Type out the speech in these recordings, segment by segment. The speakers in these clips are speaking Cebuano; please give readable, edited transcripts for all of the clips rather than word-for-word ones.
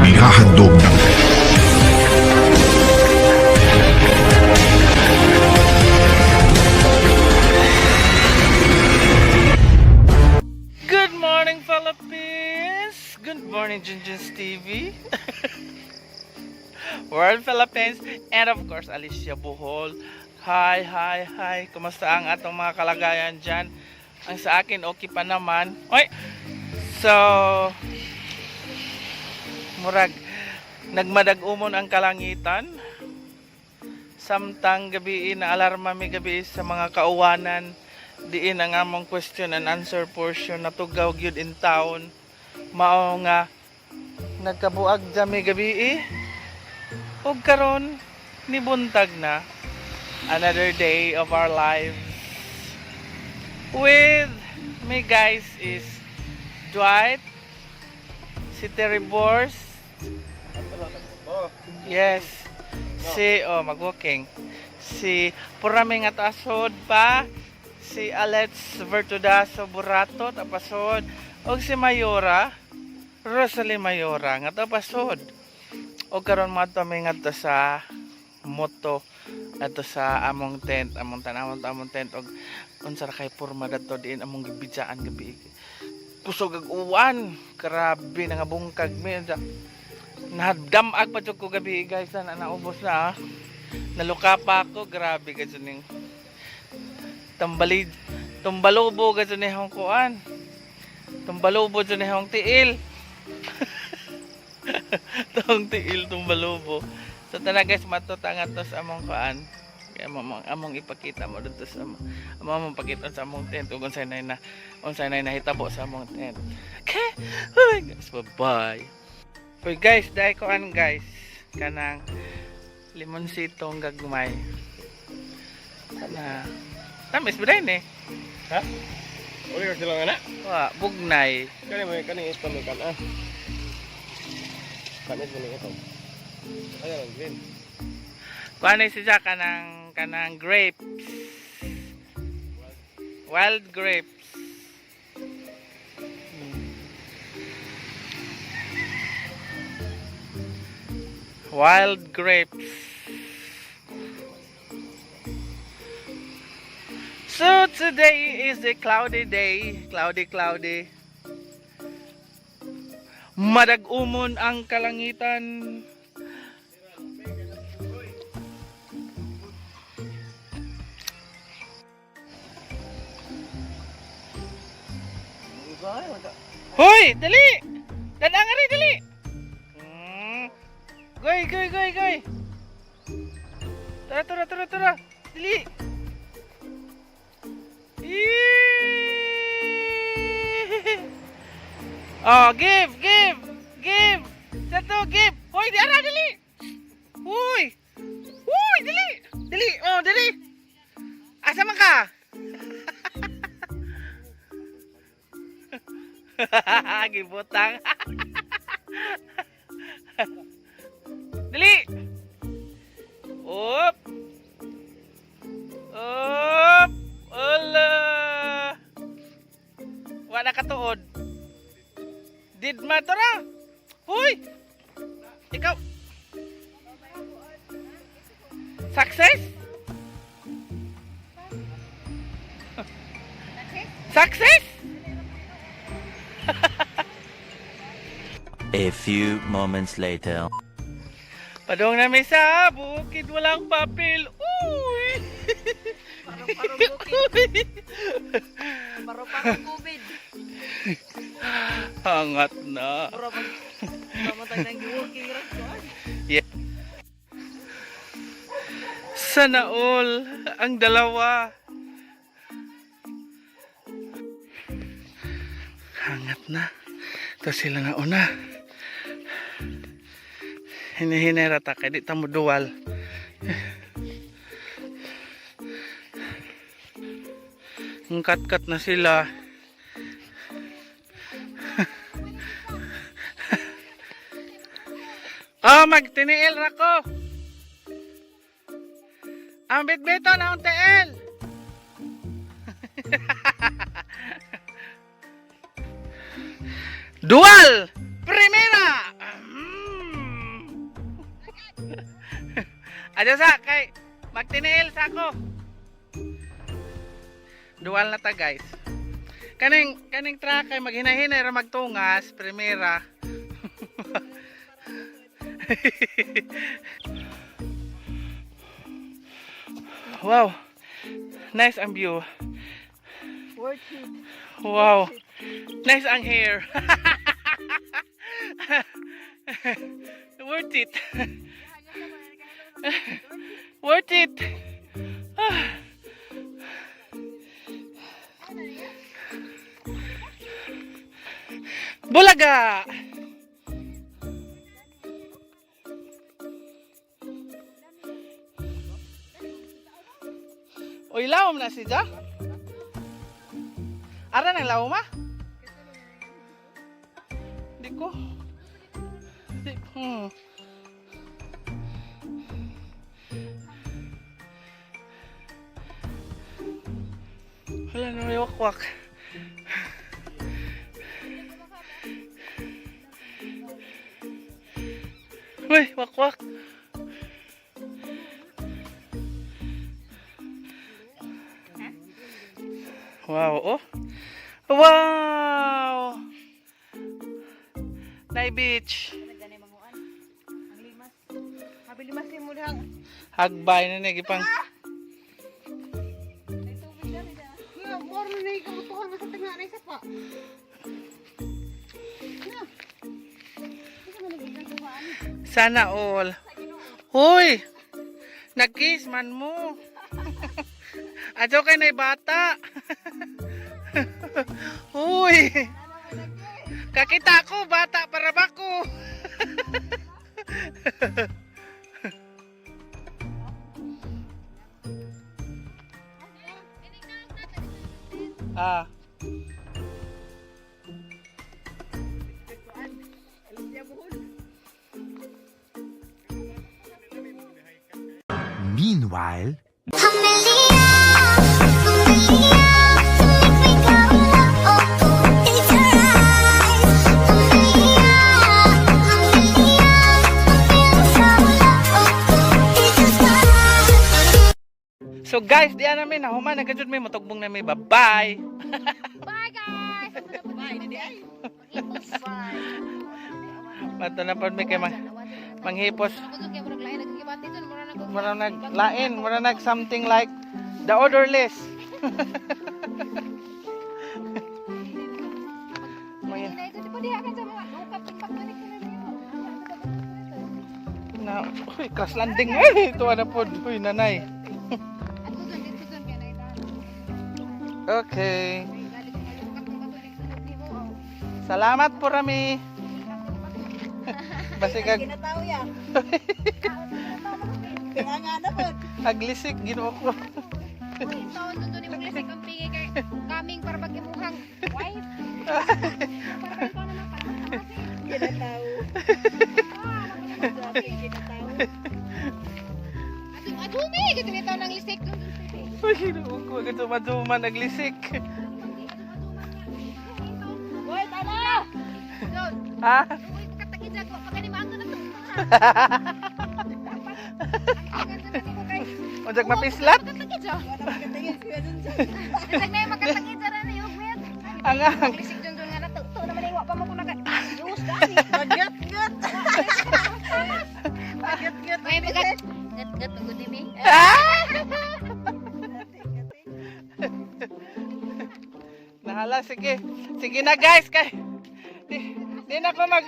Inihahandog ng Good morning, Philippines! Good morning, Junjun's TV! World Philippines! And of course, Alicia Bohol. Hi, hi, hi! Kumusta ang atong mga kalagayan dyan? Ang sa akin, okay pa naman. Oy! So, murag, nagmadag-umon ang kalangitan. Samtang gabi na alarma mi gabi sa mga kauwanan, diin ang among question and answer portion natugaw gyud in town, mao nga nagkabuag jami gabi eh. Ug karon nibuntag na, another day of our lives. With me, guys, is Dwight, si Terry Bors. Yes, si, oh, magwalking si Purami nga taasod pa, si Alex Vertudaso Burato tapasod, og si Mayora Rosalie Mayora nga tapasod. Og karon mo mi ngadto sa moto adto sa among tent, among tanawon ta among tent og unsa ra kay porma dadto diin among gibidyaan gabi. Kusog ag uwan, grabe na nga bungkag mi. Nadamag pa jud ko gabi, guys, na naubos na ah. Naluka pa ako, grabe guys ning tambalid tumbalobo guys ni hong kuan. Tumbalobo jud ni hong tiil. Tong tiil tumbalobo. So tara guys, matuta nga to sa among kuan. Kaya among, among ipakita mo dito sa among, among pakita sa among tent ug unsay na nahitabo sa among tent. Okay. Bye guys, bye-bye. Uy guys, dahil kuan guys, kanang limonsitong gagmay. Kana. Tamis ba din eh? Ha? Uli ka sila nga na? Wa, bugnay. Kani mo kani is pa kan ah. Kanis mo ito. Ayan ang green. Kuan ni siya kanang kanang grapes. Wild grapes. Wild grapes. So today is a cloudy day. Cloudy, cloudy. Madag-umon ang kalangitan. Hoy, dali! Dala nga rin, dali! Goy, goy, goy, goy! Tara, tara, tara, tara! Dali! Yee! Oh, give, give, give! Sato, give! Hoy, di ara, dali! Hoy! Hoy, dali! Dali, oh, dali! Asa man ka? Gibutang. Dali. Op. Op. Ola. Wala katuod. Did ra. Huy. Ikaw. Success? Success? A few moments later. Padong namin sa bukid, walang papel. Uy! Parang bukid. Parang COVID. Hangat na. Mura mag mamatay ng walking ra kuan. Sana all ang dalawa. Hangat na. Tapos sila na una. Hinihinera ta kay di ta mo duwal. Ang kat-kat na sila. Oh, magtiniil ra ko. Ang bitbito na ang TL. Dual! Primera! Adyo sa kay magtiniil sa ako. Dual na ta, guys. Kaning truck kay maghinahinay ra magtungas, primera. Wow. Nice ang view. Worth it. Wow. Nice ang hair. Worth it. Worth it. Ah. Bulaga. Uy, lawom na siya. Ara nang lawom ah? Di ko. Di. Wala na may wakwak. Uy, wakwak. Wow, oh. Wow! Nay beach. Ganay manguan. Ang limas. Habi limas ni mo dihang. Hagbay na ni gipang. May tubig na rin ah. Nga, moro na yung kabutuhan mo sa tanga na isa pa. Na. Isa man nagiging sa ano. Sana all. Hoy! Nag-kiss man mo. Adyo kay nay bata. Hoy! Kakita ko bata para ba ko? Ah. Meanwhile, So guys, diyan namin nahuman nagkajud may motugbong na may bye-bye. Bye guys! Bye na di ay. Bye. Mato na pod mi kay manghipos. Murag Mura nag lain, mura nag something like the order list. Na, uy, crash landing eh. Ito na pod. Uy, nanay. Okay. Salamat po rami. Basigag Kinatao ya. Kaya nga na po. aglisik Ginoo ko. Taon doon doon yung ang pingi kay kaming para pag imuhang wife. Para ikaw naman para Kinatao. Grabe, kinatao. Adum adumi gud ni taon ang lisik doon doon. Uy, Ginoo ko kaduma-duma naglisik. Hoy, tana! Doon. Ha? Uy, pagkatagi dyan, wa pa gani maangto na to. Ang ganda na nimo kay. Unjag mapislat? Pagkatagi dyan. Wala makatingin kuya dun sa. Dasag na yung magkatagi dyan na yung ugmit. Ang ang. Lisik dun dun nga na to. To naman ay wa pa mo ko naka. Diyos dani. Magat-gat. Magat-gat. May magat. Gat gat magud mi. Nahala, sige. Sige na guys, kay di na ko mag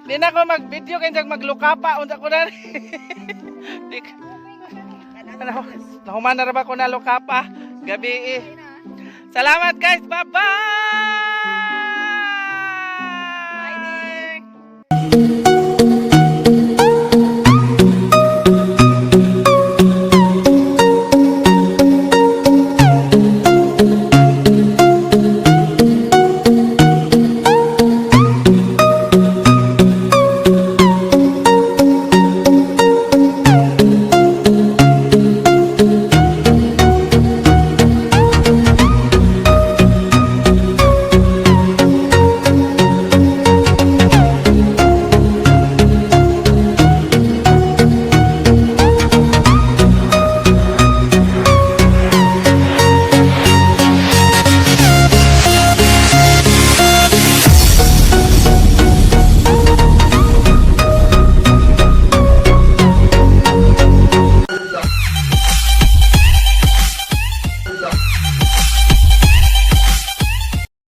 di na ko mag-video kay jag maglukapa unsa ko na. Di ano, nahuman na ra ba ko na lukapa gabi eh. Salamat guys. Bye-bye.